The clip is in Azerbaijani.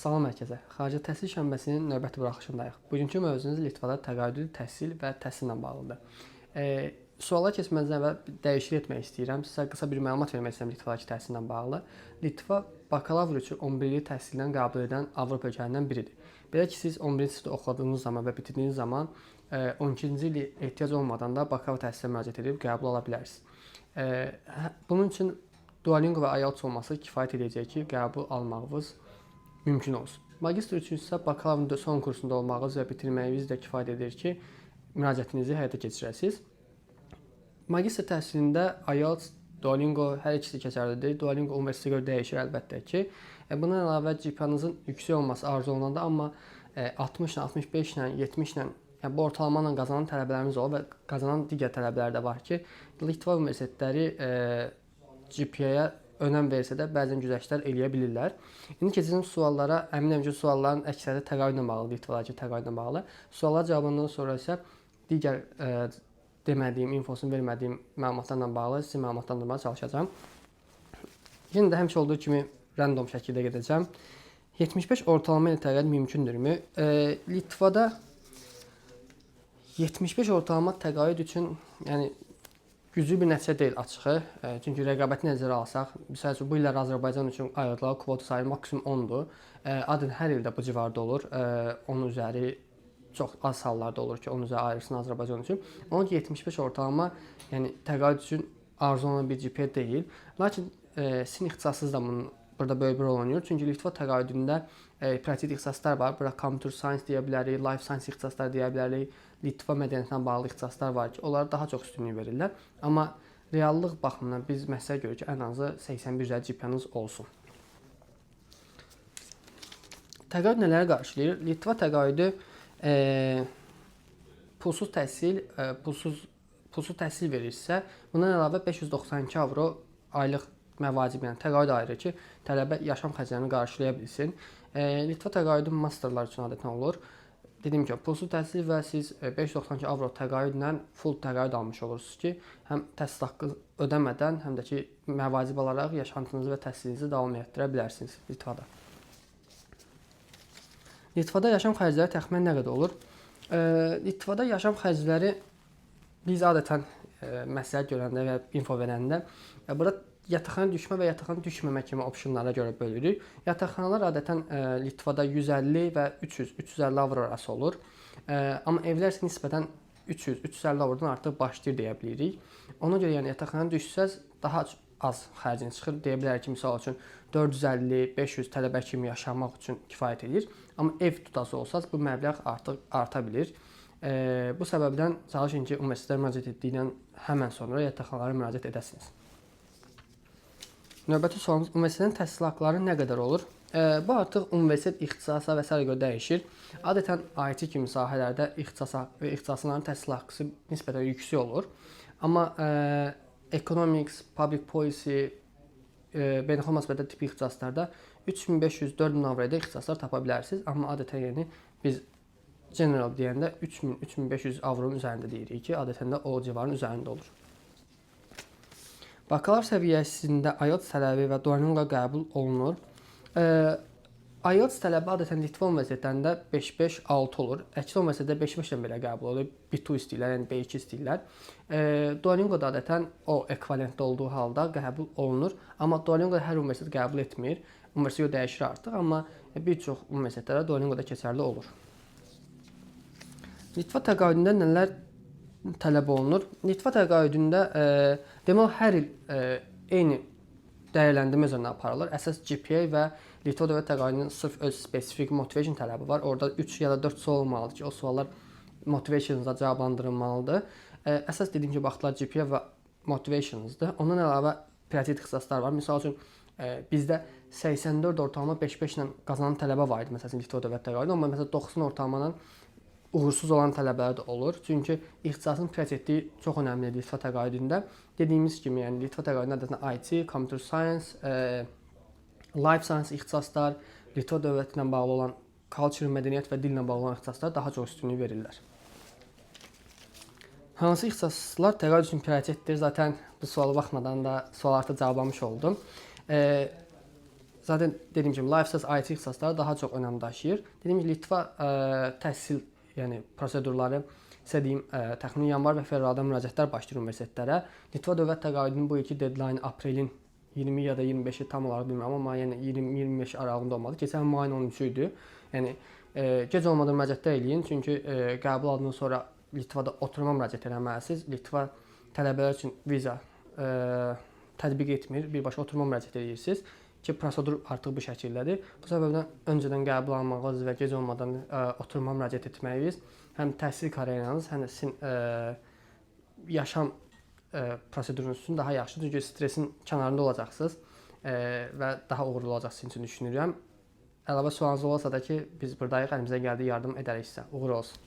Salam hər kəsə. Xarici təhsil şənbəsinin növbəti buraxılışındayıq. Bugünkü mövzumuz Litvada təqaüdü təhsil və təhsillə bağlıdır. Suala keçməzdən əvvəl bir dəyişiklik etmək istəyirəm. Sizə qısa bir məlumat vermək istəyirəm Litvadakı təhsillə bağlı. Litva bakalavr üçün 11 illik təhsildən qəbul edən Avropa ölkələrindən biridir. Belə ki, siz 11-ci sinifdə oxuduğunuz zaman və bitirdiyiniz zaman 12-ci ili ehtiyac olmadan da bakalavr təhsilinə müraciət edib qəbul ala bilərsiniz. Bunun üçün Duolingo və IELTS olması kifayət edəcək ki, qəbul almağınız mümkün olsun. Magistr üçün isə bakalavrın son kursunda olmağınız və bitirməyiniz də kifayət edir ki, müraciətinizi həyata keçirəsiniz. Magistr təhsilində IELTS, Duolingo hər ikisi keçərlidir. Duolingo universitetə görə dəyişir əlbəttə ki. Bundan əlavə GPA-nızın yüksək olması arzu olunanda, amma 60 ilə, 65 ilə, 70 ilə, yəni bu ortalama ilə qazanan tələbələrimiz olur və qazanan digər tələbələr də var ki, Litva universitetləri GPA-ya önəm versə də bəzən güzəştlər eləyə bilirlər. İndi keçəcəm suallara. Əminəm ki, sualların əksəriyyəti təqaüdlə bağlıdır, Litvadakı təqaüdlə bağlı. Suallar cavablanandan sonra isə digər demədiyim, infosunu vermədiyim məlumatlarla bağlı sizi məlumatlandırmağa çalışacağam. Yenə də həmişə olduğu kimi random şəkildə gedəcəm. 75 ortalama ilə təqaüd mümkündürmü? Litvada 75 ortalama təqaüd üçün, yəni güclü bir nəticə deyil açığı. Çünki rəqabəti nəzərə alsaq, məsəl üçün bu illər Azərbaycan üçün ayırdılar kvota sayı maksimum 10-dur. Adətən hər ildə bu civarda olur. 10 üzəri çox az hallarda olur ki, 10 üzəri ayırsın Azərbaycan üçün. Onun üçün 75 ortalama, yəni təqaüd üçün arzu olunan bir GPA deyil. Lakin sizin ixtisasınız da bunun burada böyük bir rol oynayır. Çünki Litva təqaüdündə prioritet ixtisaslar var. Bura computer science deyə bilərik, life science ixtisaslar deyə bilərik, Litva mədəniyyətinə bağlı ixtisaslar var ki, onlara daha çox üstünlük verirlər. Amma reallıq baxımından biz məsləhət görürük ki, ən azı 81 üzəri GPA-nız olsun. Təqaüd nələri qarşılayır? Litva təqaüdü pulsuz təhsil, pulsuz təhsil verirsə, bundan əlavə 592 avro aylıq məvacib, yəni təqaüd ayırır ki, tələbə yaşam xərclərini qarşılaya bilsin. Litva təqaüdü masterlar üçün adətən olur. Dediyim kimi, pulsuz təhsil və siz 592 avro təqaüdlə full təqaüd almış olursunuz ki, həm təhsil haqqı ödəmədən, həm də ki, məvacib alaraq yaşantınızı və təhsilinizi davam etdirə bilərsiniz Litvada. Litvada yaşam xərcləri təxminən nə qədər olur? Litvada yaşam xərcləri biz adətən məsləhət görəndə və info verəndə bura yataqxana düşmə və yataqxana düşməmə kimi optionlara görə bölürük. Yataqxanalar adətən Litvada 150 və 300, 350 avro arası olur. Amma evlər isə nisbətən 300, 350 avrodan artıq başlayır deyə bilirik. Ona görə yəni yataqxana düşsəz daha az xərciniz çıxır. Deyə bilərik ki, misal üçün 450, 500 tələbə kimi yaşamaq üçün kifayət edir. Amma ev tutası olsaz bu məbləğ artıq arta bilir. Bu səbəbdən çalışın ki, universitetlərə müraciət etdikdən həmən sonra yataqxanalara müraciət edəsiniz. Növbəti sualımız, universitetin təhsil haqqları nə qədər olur? Bu artıq universitet ixtisasa və sairə görə dəyişir. Adətən IT kimi sahələrdə ixtisasa və ixtisasların təhsil haqqısı nisbətən yüksək olur. Amma economics, public policy, beynəlxalq münasibətlər tipi ixtisaslarda 3500-4000 avroya da ixtisaslar tapa bilərsiniz. Amma adətən yəni biz general deyəndə 3000, 3500 avronun üzərində deyirik ki, adətən də o civarın üzərində olur. Bakalavr səviyyəsində IELTS tələbi və Duolingo qəbul olunur. IELTS tələbi adətən Litva universitetlərində 5-5-6 olur. Əksər universitetdə 5-5-lə belə qəbul olur. B2 istəyirlər, yəni B2 istəyirlər. Duolingo da adətən o ekvivalentdə olduğu halda qəbul olunur. Amma Duolingo hər universitet qəbul etmir. Universitet dəyişir artıq, amma bir çox universitetlərdə Duolingo da keçərli olur. Litva təqaüdündə nələr tələb olunur? Litva təqaüdündə demək hər il eyni dəyərləndirmə üzərinə aparılır. Əsas GPA və Litva dövlət təqaüdünün sırf öz spesifik motivation tələbi var. Orada 3 ya da 4 sual olmalıdır ki, o suallar motivation'ınıza cavablandırılmalıdır. Əsas dediyim kimi baxdılar GPA və motivation'ınızdır. Ondan əlavə prioritet ixtisaslar var. Misal üçün bizdə 84 ortalama 5-5 ilə qazanan tələbə var idi, məsələn Litva dövlət təqaüdü, amma məsələn 90 ortalama ilə uğursuz olan tələbələr də olur. Çünki ixtisasın prioritetliyi çox önəmlidir Litva təqaüdündə. Dediyimiz kimi, yəni Litva təqaüdündə adətən IT, computer science, life science ixtisaslar, Litva dövləti ilə bağlı olan culture, mədəniyyət və dillə bağlı olan ixtisaslar daha çox üstünlük verirlər. Hansı ixtisaslar təqaüd üçün prioritetdir? Zaten bu suala baxmadan da sual artıq cavablamış oldum. Zaten dediyim kimi Life Science IT ixtisasları daha çox önəm daşıyır. Dediyim kimi Litva təhsil, yəni prosedurları sizə deyim, təxminən yanvar və fevralda müraciətlər başlayır universitetlərə. Litva dövlət təqaüdünün bu ilki deadline aprelin 20 ya da 25-i, tam olaraq bilmirəm, amma yəni 20-25 aralığında olmalı. Keçən mayın 13-ü idi. Yəni gec olmadan müraciətlər eləyin, çünki qəbul alındıqdan sonra Litvada oturuma müraciət eləməlisiniz. Litva tələbələr üçün viza tətbiq etmir. Birbaşa oturuma müraciət edirsiniz ki, prosedur artıq bu şəkildədir. Bu səbəbdən öncədən qəbul almağınız və gec olmadan oturuma müraciət etməyiniz həm təhsil karyeranız, həm də sizin yaşam prosedurunuz üçün daha yaxşıdır. Çünki stresin kənarında olacaqsınız və daha uğurlu olacaq sizin üçün düşünürəm. Əlavə sualınız olsa da ki, biz buradayıq, əlimizdən gəldiyi yardım edərik sizə. Uğur olsun.